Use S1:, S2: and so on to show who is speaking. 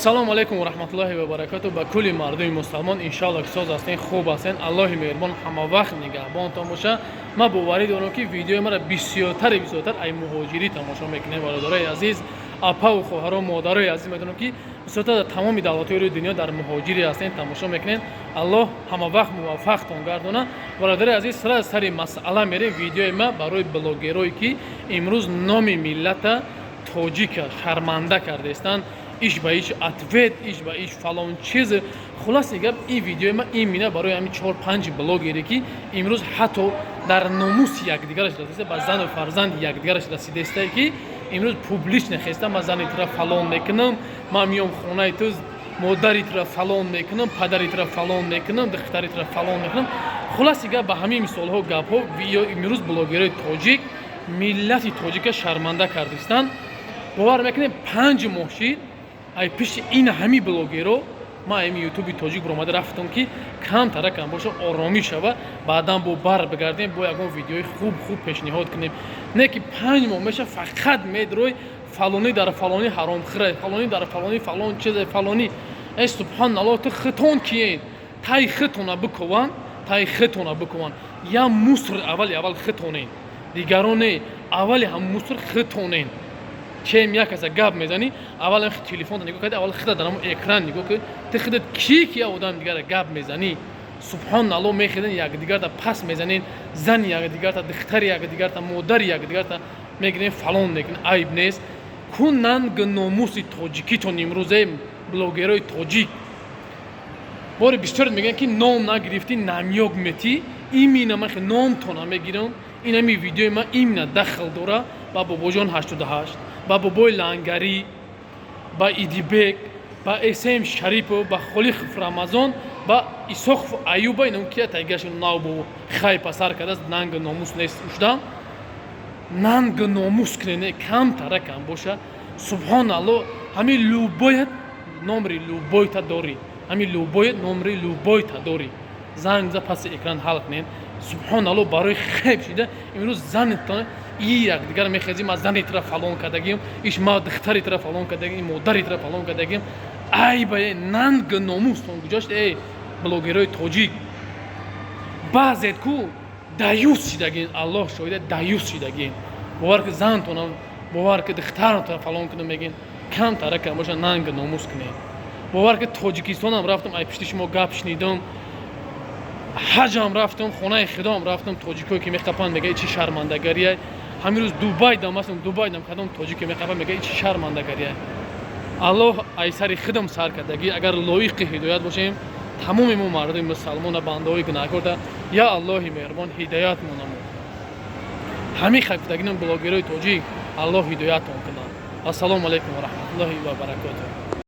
S1: Ассалому алайкум ва раҳматуллоҳи ва баракату ба кулли мардуми мусалмон. Иншоалло, ки соз ҳастен, хуб ҳастен. Аллоҳи меҳрубон ҳама вақт нигаҳбонтон боша. Ман боварӣ дорам, ки видеои маро бисёртари бисёртар ай муҳоҷирӣ тамошо мекунем. Бародарои азиз, апаву хоҳаро, модарои азиз, медонам, ки бисёртар дар тамоми давлатҳои рӯи дунё дар муҳоҷирӣ ҳастен, тамошо мекунем. Аллоҳ ҳама вақт муваффақтон гардона. Бародари азиз, сара сари масъала мерем. Видеои ма барои блогерое, ки имрӯз номи миллата тоҷика шарманда кардаистанд, иш ба иш ответ, иш ба иш фалон чиз. Хулоси гап, ин видеои ма имина барои ҳамин чор панҷ блогере, ки имрӯз ҳатто дар номуси якдигараш расида, ба зану фарзанди якдигараш расидаистае, ки имрӯз публично хеста: «Ман зани тура фалон мекунам, ман миём хонаи ту, модари тура фалон мекунам, падари тура фалон мекунам, духтари тура фалон мекунам». Хулоси гап, ба ҳамин мисолҳо, гапҳо имрӯз блогерои тоҷик миллати тоҷика шарманда кардистанд. Бовар мекунем, 5 моҳ шид, ай пишти ин ҳами блогеро ман ами Ютуби тоҷик баромада рафтам, ки камтара кам боша, оромӣ шава, баъдан бо бар бигардем, бо ягон видеои хуб хуб пешниҳод кунем. Не ки 5 моҳ меша, фақат медрой: фалонӣ дар фалонӣ ҳаромхӯра, фалонӣ дар фалонӣ фалон чизе, фалонӣ. Э, субҳаналлоҳ, ту хитон киен? Тай хитона бикуван, тай хитона бикуван. Я мусор аввали аввал хитонен, дигарон не, аввали ҳам мусор хитонен. Чем як каса гап мезанӣ, аввал телефонта нигоҳ карди, аввал хида дар ҳамон экран нигоҳ кун. Ту хидат ки ки одам дигара гап мезанӣ? Субҳоналлоҳ, мехеден, якдигарта пас мезанен, зани якдигарта, духтари якдигарта, модари якдигарта мегирен, фалон мекунен. Айб нест ку нанг номуси тоҷикитон? Имрӯзе блогерои тоҷик бори бисёр мегӯянд, ки ном нагирифтӣ, намёк метӣ. Имина ман номтона мегирам. Ин ҳами видеои ман имина дахл дора ба Бобоҷон 88, ба Бобои Лангарӣ, ба Идибек, ба Эсем Шарипов, ба Холиқов Рамазон, ба Исоқов Аюба. Инам кия тайгашон нав бо хай пасар кардааст. Нанг номус нест ушдан, нанг номус кунене, камтара кам боша. Субҳоналло, ҳамин любоят номри любойта дорӣ, ҳамин любоят номри любойта дорӣ, занг за, паси экран ҳал кунен. Субҳоналло, барои хеб шида имрӯз занетон и якдигар мехезим: «Ма зани тра фалон кардагим, иш ма духтари тра фалон кардагим, модари тра фалон кардагим». Айба, нанг номустон куҷошт, эй блогерои тоҷик? Баъзет ку даюс шидагин, Аллоҳ шоҳида, даюс шидагин. Бовар ки зантонам, бовар ки духтаратон фалон кунам мегин. Камтара кам боша, нанг номус кунед. Бовар ки Тоҷикистонам рафтам, ай пишти шумо гап шунидам. Ҳаҷам рафтам, хонаи худоам рафтам, тоҷикое ки меқапанд, мега: «Чӣ шармандагария». Ҳамин рӯз Дубай дам астам, Дубай дам кадом тоҷике меқапанд, мега: «Чӣ шармандагария». Аллоҳ ай сари худам сар кардагӣ, агар лоиқи ҳидоят бошем, тамоми мо мардуми мусалмона, бандаҳои гунаҳкорда, я Аллоҳи меҳрубон, ҳидоят монамо. Ҳамин хак гуфтагинам, блогерои тоҷик, Аллоҳ ҳидоятон кунад. Ассалому алайкум ва раҳматуллоҳи ва баракотуҳ.